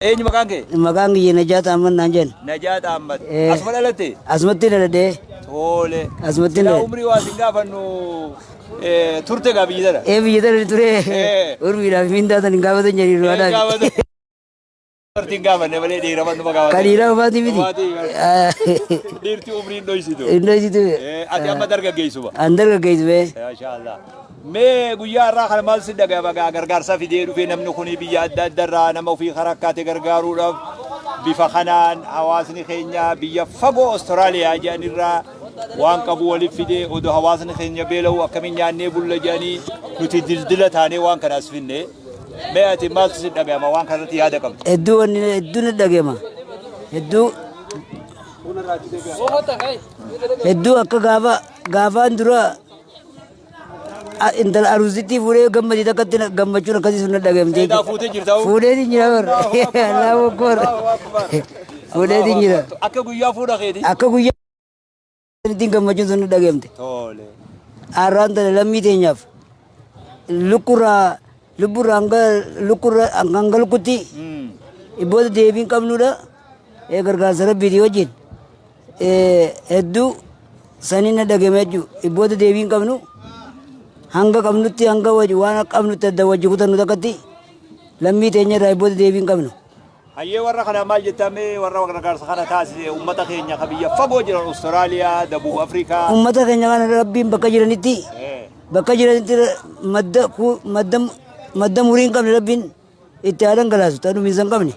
Eenyu maqaan kee? Maqaan kiyya Najaat Ahmad naan jedhan. Najaat Ahmad. Eh. Asuma dhalatte? Asumatti dhaladhee. Tole. Asumatti Silaa dhaladhe. umrii waa sin gaafannu turte gaa biyya tana. Ee biyya tana ture. Eh. Urmiidhaaf mindaa tan hin gaafatan jedhanii Eh, du'aadhaaf. gaafatan. Dubartiin gaafanne malee dhiira manuma gaafatan. Kan dhiiraa ofaati miti. Ofaati. Dhiirti umriin dhoysitu. Hin dhoysitu. Ati amma dargaggeessuma. An dargaggeessu. Masha Allah. Mee guyyaa har'aa kana maal si dhaga'ama gaa gargaarsa fidee dhufee namni kun biyya adda addarraa nama ofii karakkaate gargaaruudhaaf bifa kanaan hawaasni keenya biyya fagoo Austraaliyaa jedhanirraa waan qabu waliif fidee odoo hawaasni keenya beela'u akkamiin nyaannee bulla jedhanii nuti dildila taanee waan kana as finne. Mee ati maaltu si dhaga'ama waan kanarratti yaada qabdu? Hedduu wanni hedduu na dhaga'ama. Hedduu hedduu akka gaafa gaafaan dura intala aruusitti fuudhee gammadii takkatti gammachuun akkasii sun na dhaga'amte. Eedaa fuutee jirta hoo? Fuudheetiin jira bar. Allahu akbar. Fuudheetiin jira. Akka guyyaa fuudha keeti? Akka guyyaa ittiin gammachuun sun na dhaga'amte. Tole. Har'aan tana lammii teenyaaf lukkurraa lubburraa hanga lukkurra hanga lukkutti booda deebiin qabnudha. Gargaarsa rabbiitii wajjin hedduu saniin na dhagame jechuudha. Booda deebiin qabnu hanga qabnutti hanga waan qabnutti adda wajji kutannu takkatti lammii teenya irraa booda deebiin qabnu. Hayyee warra kana maal jettaa mee warra gargaarsa kana taasise uummata keenya ka biyya fagoo jiran Austraaliyaa, Dabuub Afrikaa. Uummata keenya kana rabbiin bakka jiranitti bakka jiranitti madda madda madda murii hin qabne rabbiin itti haa dhangalaasu ta dhumiinsa hin qabne.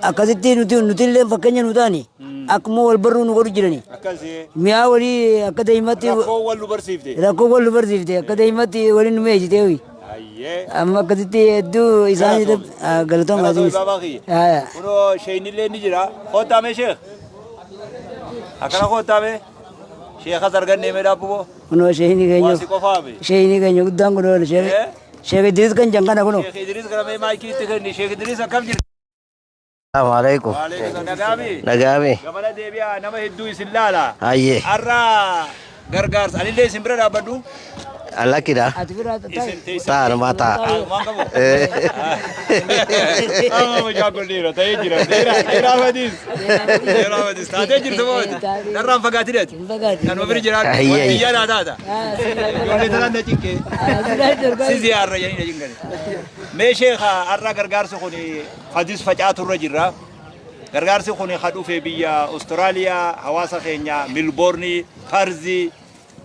Akkasitti nuti nuti illee fakkeenya nu ta'ani akkuma wal barruu nu godhu jirani. Akkasii. Mi'aa walii akka daa'imatti Rakkoo wal nu barsiifte. Rakkoo wal nu barsiifte akka daa'imatti waliin nu meeshitee. Hayyee. Amma akkasitti hedduu isaan galatooma. Galatoomi baabaa kiyya. Kunoo sheeynillee ni jira. Kottaa mee sheekh. Akkana kottaa mee. Sheekas argannee mee dhaabbuboo. Kunoo sheeyni keenya. Waa si qofaami. Sheeyni keenya guddaan kunoo sheekh Sheekh Idris kan jan kana kunoo. Sheekh Idris kana mee maayikii itti kenni. Sheekh Idris akkam jirta? Salaamu alaikum. Waalaikum nagaami. Nagaami. Gamana deebi'aa nama hedduu isin laala. Hayyee. Har'a gargaarsa anillee isin bira dhaabbadhu. Lakkidha. Ati bira Isin teessan. Ta'a namaa ta'a. Waan qabu. Amma mucaa kun dhiira ta'ee jira. Dhiira dhiira fadiis. Dhiira fadiis. Taatee jirtu moo ati? Narraan fagaatin ati. Kanuma bira jiraadhu. Hayyee. Wanti iyyaa naa taata. Ijoollee tanaan na cinqee. Si ziyaarra jedhanii na cinqani. Mee sheekha har'a gargaarsi kun fadis facaaturra jirra. Gargaarsi kun ka dhufe biyya Austraaliyaa hawaasa keenya Milboorni, Parzi,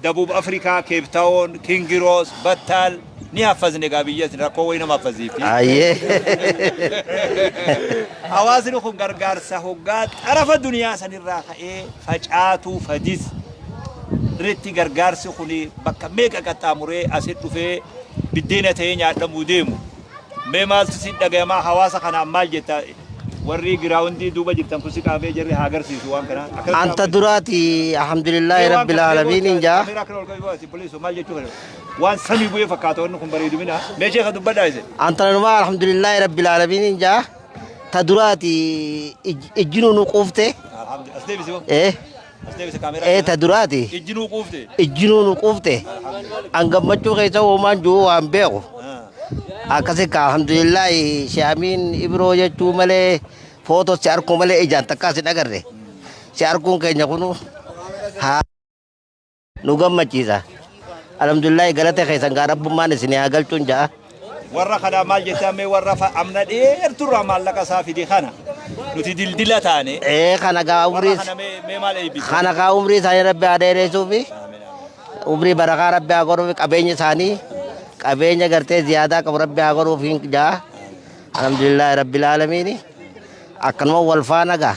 Dabuub Afrikaa, Cape Town, Kingiroos, Battaal ni haffazne egaa biyya rakkoo wayii nama haffaziifti. Hayyee. Hawaasni kun gargaarsa hoggaa xarafa duniyaa sanirraa ka'ee facaatuu fadis irratti gargaarsi kun bakka meeqa qaxxaamuree asitti dhufee biddeena ta'ee nyaadhamuu deemu. Mee maaltu si dhagayamaa hawaasa kanaan maal jetta warri giraawundii duuba jirtan kun si qaamee jarri haa agarsiisu waan kana. Anta duraati alhamdulillahi rabbil aalamiin hin jaa. Kameeraa kana ol qabi baasi pooliisoo maal jechuu kana waan samii bu'ee fakkaata wanni kun bareedumina. Mee sheeka dubbadhaa isin. Anta namaa alhamdulillahi rabbil aalamiin hin jaa. Ta duraati ijjinuu nu quufte. Alhamdulillah. As deebisi hoo. As deebisi kaameeraa. Ta duraati Ijjinuu quufte. ijjinuu nu quufte. An gammachuu keessa uumaan jiru waan beeku. Akkasi ka alhamdulillahi shaamiin ibroo jechuu malee footoo si arkuu malee ijaan takkaa si dhagarre. Si arkuun keenya kunu haa nu gammachiisa. Alhamdulillahi galata keessan gaa rabbummaan isin haa galchuun ja'a. Warra kanaa maal jettaa mee warra amna dheerturraa maallaqa isaa fide kana nuti dildila taane. Kana gaa Warra umrii kana mee maal eebbisa? Kana gaa umrii isaanii rabbi haa dheeressuufi umrii barakaa rabbi haa godhuufi qabeenya isaanii qabeenya gartee ziyaadaa qabu rabbi haa godhuufi hin ja'a. Alhamdulillahi rabbil aalamiini akkanuma wal faana gaa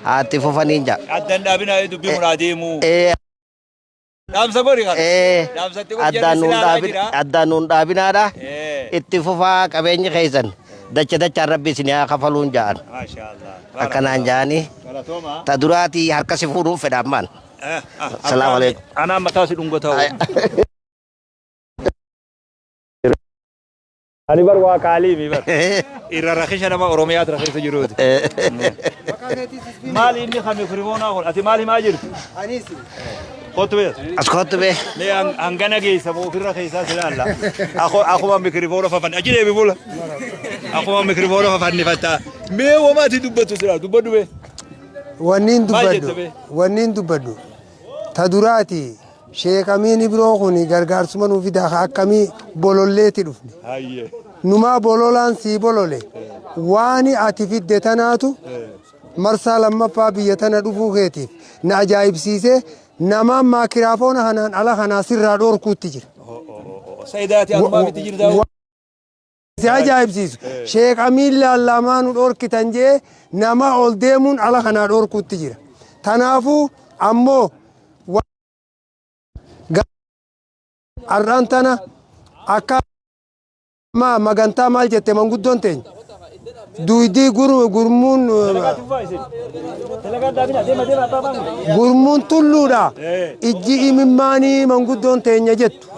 haa itti fufaniin ja'a. Addan dhaabinaa dubbii kun haa deemu. Dhaamsa godhi kana. Dhaamsatti godhi Addaan jarri nuun silaalaa dhaabin jira. Addaan nuun dhaabinaadha. Itti fufaa qabeenyi keessan dacha dachaan rabbi isin haa kafaluun ja'an. Maasha Allah. Akkanaan ja'anii Galatooma. Ta duraatii harka si fuudhuun fedha ammaan. Salaamu alaikum. Anaan mataa si dhungataa. Ani bar waa qaalii mi bar. Irra rakisha nama Oromiyaa keessa jiruuti. Maali inni kan mikrimoonaa kun? Ati maal himaa jirtu? Anis. Kootu bees. As kootu bee. Mee hangana geessa moo ofirra keessaa si ilaalla. Akkuma mikirifoona fafanne achi deebi fuula. Akkuma mikirifoona fafannifatta. Mee womaati dubbattu sila dubbadhu bee. Wanni Maal jette dubbadhu bee? Wanni dubbadhu ta duraati sheekamiin Ibiroo kun gargaarsuma nuu fidaa akkamii bololleeti dhufne. Hayyee. Numaa bololaan sii bolole waani ati fidde tanaatu marsaa lammaffaa biyya tana dhufuu keetiif na ajaa'ibsiisee namaan maakiraafoona kanaan ala kanaa sirraa dhoorkuutti jira. Sayidaati anumaa miti jirtaa. Si ajaa'ibsiisu sheekamiin laallamaa nu dhoorkitan jee nama ol deemuun ala kanaa dhoorkuutti jira. Tanaafuu ammoo har'aan tana akka magantaa maal jette manguddoon teenya duydii gurmuun gurmuun tulluudha ijji imimmaanii manguddoon teenya jettu.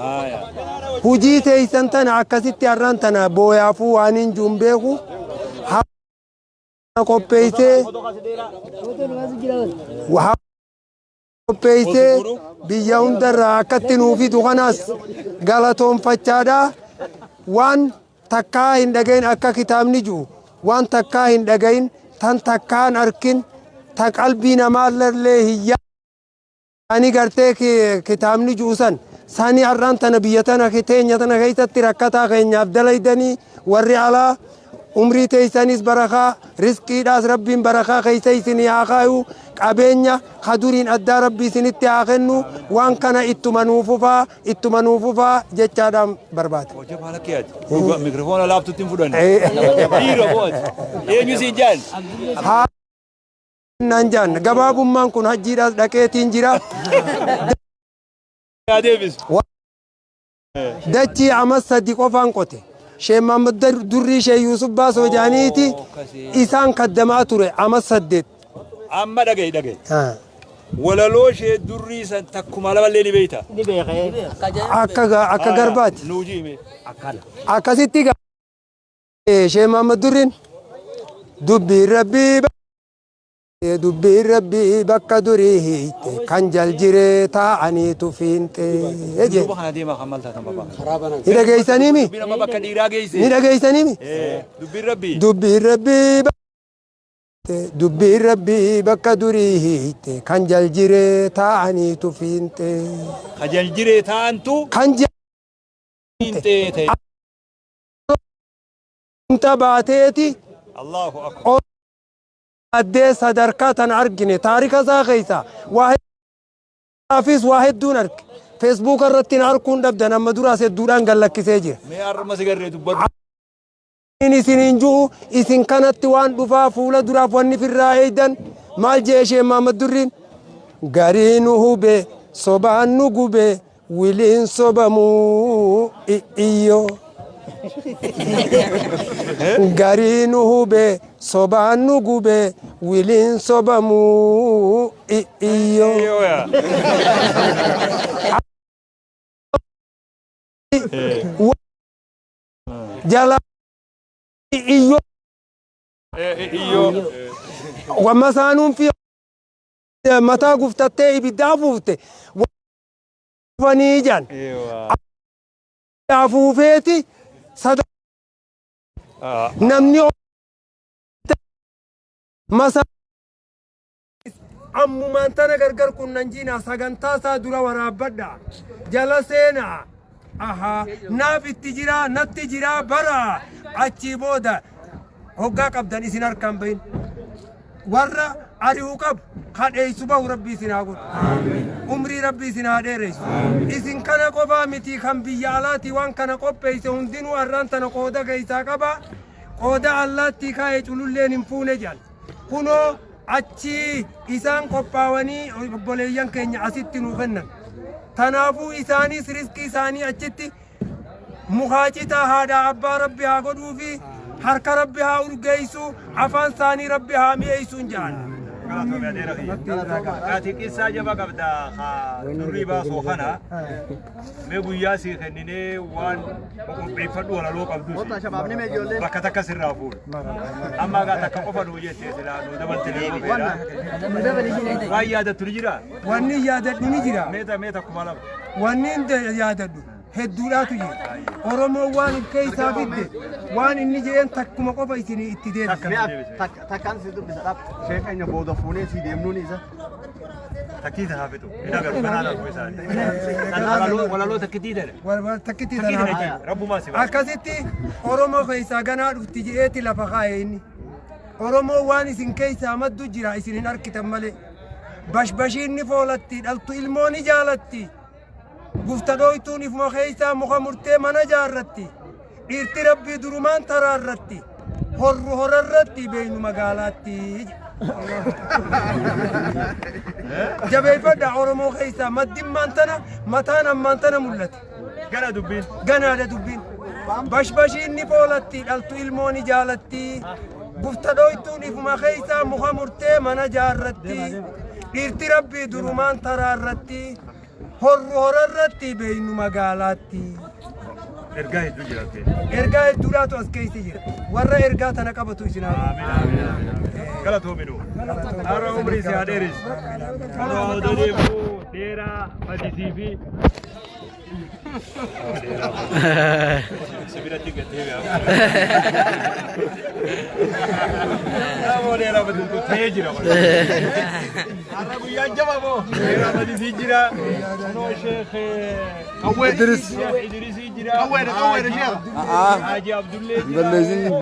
Hujii teeysan tana akkasitti har'aan tana booyaafuu waan hin juun beeku qopheessee qopheessee biyya hundarraa akkatti nuu fidu kanaas galatoonfachaadha. Waan takkaa hin dhagahin akka kitaabni jiru waan takkaa hin dhagahin tan takkaan arkin ta qalbii namaallee hin yaani gartee kitaabni jiru san sani har'aan tana biyya tana teenya tana keessatti rakkataa keenyaaf dalaydanii warri alaa umrii teeysanis barakaa riskiidhaas rabbiin barakaa keessa isinii haa kaayu qabeenya kaduriin addaa rabbi isinitti haa kennu waan kana ittuma nuu fufaa ittuma nuu fufaa jechaadhaan barbaada. Hojii maal akka yaadu? Dhugaa mikirifoona laaftutti hin fudhanne. Dhiira bo'aati. Eenyu siin jaan? Haa naan jaan gabaabummaan kun hajjiidhaas dhaqeetiin jira. Yaa deebisu. Dachii ama sadi qofaan qote. Shee Mahammad Durrii Shee Yuusuf Baasoo jaaniiti isaan kaddamaa ture ama 8. Amma dhagahi dhagahi. Walaloo ishee durrii san takkuma lamallee ni beekta. Akka garbaati. Nuu jiime. Akkasitti Shee Mahammad Durriin dubbii rabbii dubbii rabbii bakka durii hiite kan jal jiree taa'anii tufiinte jedhe. Duuba kana deemaa kan maal taatan babaa. Ni dhageessaniimi? Dubbiin amma bakka dhiiraa geesse. Ni dhageessaniimi? Dubbiin rabbii. Dubbiin rabbii dubbiin rabbii bakka durii hiite kan jal jiree taa'anii tufiinte. Kan jal jiree taa'antu Kan jal fiintee ta'e. baateeti Allahu akbar. Addee sadarkaa tana argine taarika isaa keessa waa hedduufis waa hedduun arge. Feesbuuka irratti na arguun dhabdan amma duraas hedduudhaan gallakkisee jira. Mee har'uma si garree dubbadhu. Inni isin hin jiru isin kanatti waan dhufaa fuula duraaf wanni firraa eeydan maal jee ishee Mahammad Durriin garii nu hube sobaan nu gube wiliin sobamuu iyyoo. Garii nu hube sobaan nu gube wiliin sobamuu iyyoo. Yoo yaa. Jala iyyoo Iyyoo. wamma saanuun fi mataa guftattee ibidda afuufte fanii jaan afuufeeti sada namni masa ammumaan tana gargar kunnan jiinaa sagantaa isaa dura waraabbadha jala seenaa ahaa naaf itti jiraa natti jiraa bara achii booda hoggaa qabdan isin harkaan bahin warra ari'uu qabu kadheessu bahu rabbi isin haa godhu umrii rabbi isin haa dheeressu isin kana qofaa miti kan biyya alaatii waan kana qopheesse hundinuu har'aan tana qooda keessaa qaba qooda allaattii kaa'e cululleen hin fuune jaal kunoo achi isaan qophaawanii obboleeyyan keenya asitti nuu kennan tanaafuu isaanis riskii isaanii achitti mukaacitaa haadha abbaa rabbi haa godhuu fi harka rabbi haa urgeessu afaan isaanii rabbi haa mi'eessuun jedhan. Galatoomii adeera kiyya. Ati qissaa jaba qabda durrii baasoo kana mee guyyaa sii kenninee waan qopheeffadhu walaloo qabdus bakka takka sirraa fuudha. Amma egaa takka qofa nuu jettee silaa nuu dabalte yeroo feedha. Waan yaadattu ni jiraa? Wanni yaadadhu ni jira. Meeta meeta 2000. Wanni yaadadhu hedduudhaatu jira. Oromoon waan of keessaa fidde waan inni jedheen takkuma qofa isin itti deebisa. Takka nu deebise. Takkaan si dubbisa dhab. Sheekanya booda fuunee si deemnuun isa. Takkii tahaa fitu. Hin agarru kanaan arguu isaanii. Walaloo takkitii tana. Wal takkitti Takkii tana tanaaf. jee. Rabbumaa si baasa. Akkasitti Oromoo keessaa ganaa dhufti jedheeti lafa kaa'e inni. Oromoo waan isin keessaa maddu jira isin hin arkitan malee. Bashbashiin ni foolatti dhaltu ilmoo ni jaalatti. Gufta dhooytuun ifuma keessaa muka murtee mana jaarratti. Dhiirti rabbii durumaan taraarratti. Horru horarratti beeynu magaalaatti. Jabeeffadha Oromoo keessaa maddimmaan tana mataan ammaan tana mul'ate. Gara dubbiin. Ganaadha dubbiin. Bashbashiin ni foolatti dhaltu ilmoo ni jaalatti. Gufta dhooytuun ifuma keessaa muka murtee mana jaarratti. Dhiirti rabbii durumaan taraarratti. Horru horarratti beeynu magaalaatti. Ergaa hedduu jira keessa. Ergaa hedduudhaatu as keessa jira. Warra ergaa tana qabatu isin haa Amiin amiin amiin. Galatoomi nuu. Har'a umrii si haa dheeressu. Kunoo odoo deemuu dheeraa fadisii fi si biratti gattee beekaa. Namoo dheeraa fadisii ta'ee jira. Har'a guyyaan jaba moo dheeraa fadisii jira. Kunoo sheekh Qawwee Idris Idrisii jira. Qawweedha qawweedha sheekha. Haji Abdullee jira.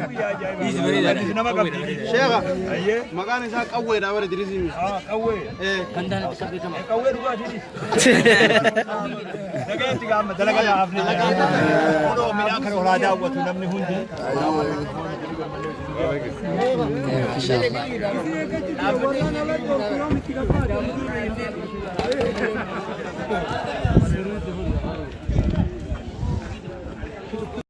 Guyyaa ajaa'ibaa. Nama qabdi. Sheekha. Ayyee. Maqaan isaa qawweedha bara Idrisii. Qawwee. Qawwee dhugaatiinis. Nagaatti gaama dalagaa dhaafne. Kunoo midhaan kana horaa daawwatu namni hundi.